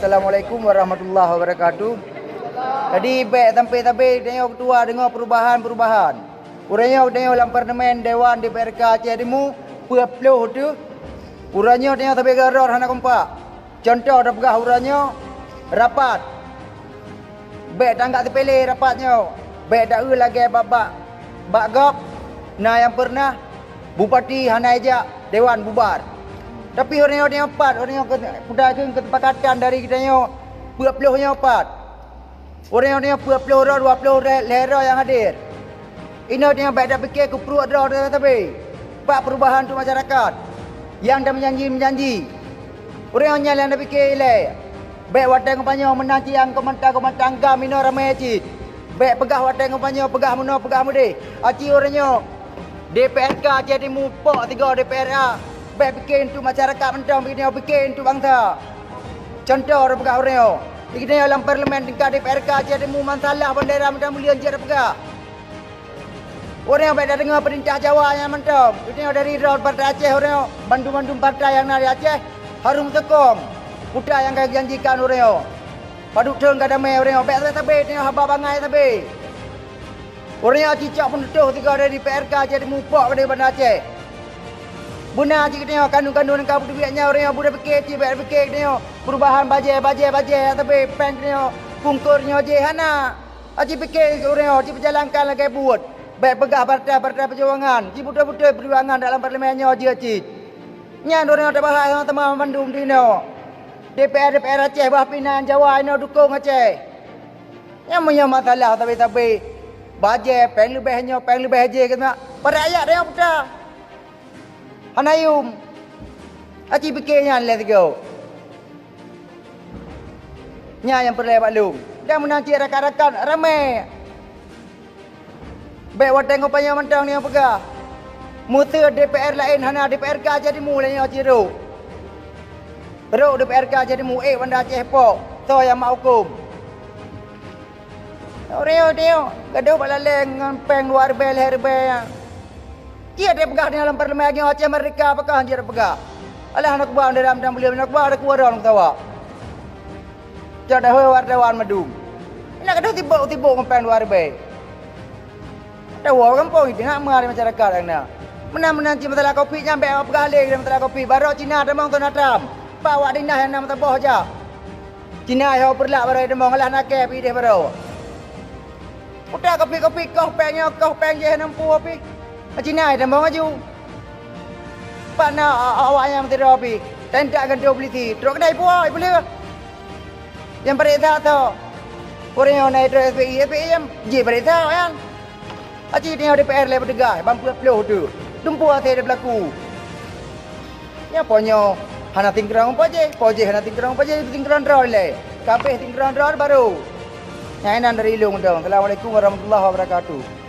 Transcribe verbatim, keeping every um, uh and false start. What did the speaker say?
Assalamualaikum warahmatullahi wabarakatuh. Jadi, bèk sampai sabe tanyoe keudua deungoe perubahan-perubahan. Uroe nyoe tanyoe lam parlemen dewan D P R K Aceh Timu peuet ploh teuh. Uroe nyoe tanyoe sabe keudroe hana kompak. Cuntoh tapeugah uroe nyoe rapat. Bèk tanggap seupele rapat nyoe. Bèk taeu lagèe bak, bak, bak gob na nyang peureunah bupati hana ijak dewan bubar. Tapi uroe nyoe, uroe nyoe pat, uroe nyoe keu-, peue kheun keusepakatan dari geutanyoe peuet ploh nyoe pat. Uroe nyoe, uroe nyoe peuet ploh droe, dua ploh lhèe droe nyang hadir. Inoe tanyoe bèk tapike keu pruet droe sabe-sabe. Bak perubahan untuk masyarakat nyang tameujanji-meujanji. Uroe nyoe nyan nyang tapike ilèe. Bèk watèe ngon tanyoe meunan cit nyang keu mantong-keu mantong GAM inoe ramè cit. Bèk peugah watèe ngon tanyoe peugah meunoe peugah meudéh. Aci uroe nyoe D P R K Aceh Timu pok sigoe D P R A. Bèk pike untuk masyarakat mantong, pike untuk bansa. Cuntoh tapeugah uroe nyoe. Di geutanyoe lam parlemen tingkat D P R K Aceh Timu masalah bandera mantong buleuen jeuet tapeugah. Uroe nyoe bèk tadeungoe peurintah Jawa nyan mantong. Geutanyoe dari droe partai Aceh uroe nyoe, bandum-bandum partai nyang na di Aceh harôh meuteukong peue nyang ka geujanjikan uroe nyoe. Padub thôn ka damè uroe nyoe, bèk sabe-sabe tanyoe haba bangai sabe. Uroe nyoe cicok peunutôh sigoe dari D P R K Aceh Timu pok keudéh Banda Aceh. Beuna cit geutanyoe kandung-kandung nyang ka peuteubiet nyan uroe nyoe, bèk tapike cit, bèk tapike geutanyoe perubahan bajèe, bajèe, bajèe, tapi péng geutanyoe kungkor nyoe jih hana. Aci pike uroe nyoe, cipeujalankan lagèe buet. Bèk peugah partai-partai peujuangan, cibeutôi-beutôi peujuangan dalam parlemen nyoe jeuet cit. Nyan uroe nyoe tabahas sama-sama mandum di inoe. D P R, D P R Aceh bah pih na Jawa inoe dukong Aceh. Nyan meunyoe masalah sabe-sabe, bajèe, péng leubeh nyoe, péng leubeh jih, keuneuk padat ayat tanyoe peue? Hana yum. Aci pike nyan lé sigoe. Nyan nyang peureulèe bak lôn. Dan meunan cit rakan-rakan ramè. Bèk watèe ngon tanyoe mantong nyang peugah. Meuseu D P R laén hana, D P R K Aceh Timu lé nyoe cit rhot. Rhot D P R K Aceh Timu ék Banda Aceh pok, soe nyang mat hukôm. Uroe nyoe, uroe nyoe, gadôh bak laleng ngon péng dua ribèe, lhèe ribèe nyan. Jeuet tapeugah di lam parlemen lagèe Aceh Merdeka, pakon jeuet tapeugah. Alah, na keubah dalam dan buleuen, na keubah ada keudroe ngon tawa. Cok dahôi wartawan mandum. Inoe gadôh sibok-sibok ngon péng dua ribèe. Tawoe gampông itu nak meuhadab masyarakat nyang na. Meunan-meunan cit masalah Covid nyan bèk peugah lé masalah Covid. Barô Cina tamong Donald Trump. Bak awak dinah nyang na meusaboh jak. Cina yoh peureulak barô tamong, alah nakèe pih idéh barô. Utak Covid-Covid koh péng nyoe, koh péng jih hana meupuwoe pih. Cina tamong laju. Pat na a-, awak nyang meusidroe pih. Tentak gantoe polisi, trok keudai puwoe, ipeuleueh. Nyang paréksa soe? Ureueng nyang na droe S P I, S P I nyan jih paréksa nyan. Aci tanyoe D P R lé peuteugas, ban peuet ploh teuh. Dumpeue asai teublaku. Nyoe po nyoe hana singkron po jih, po jih hana singkron po jih, singkron droe lé. Kabéh singkron droe baru. Nyan inan dari lôn dong. Assalamualaikum warahmatullahi wabarakatuh.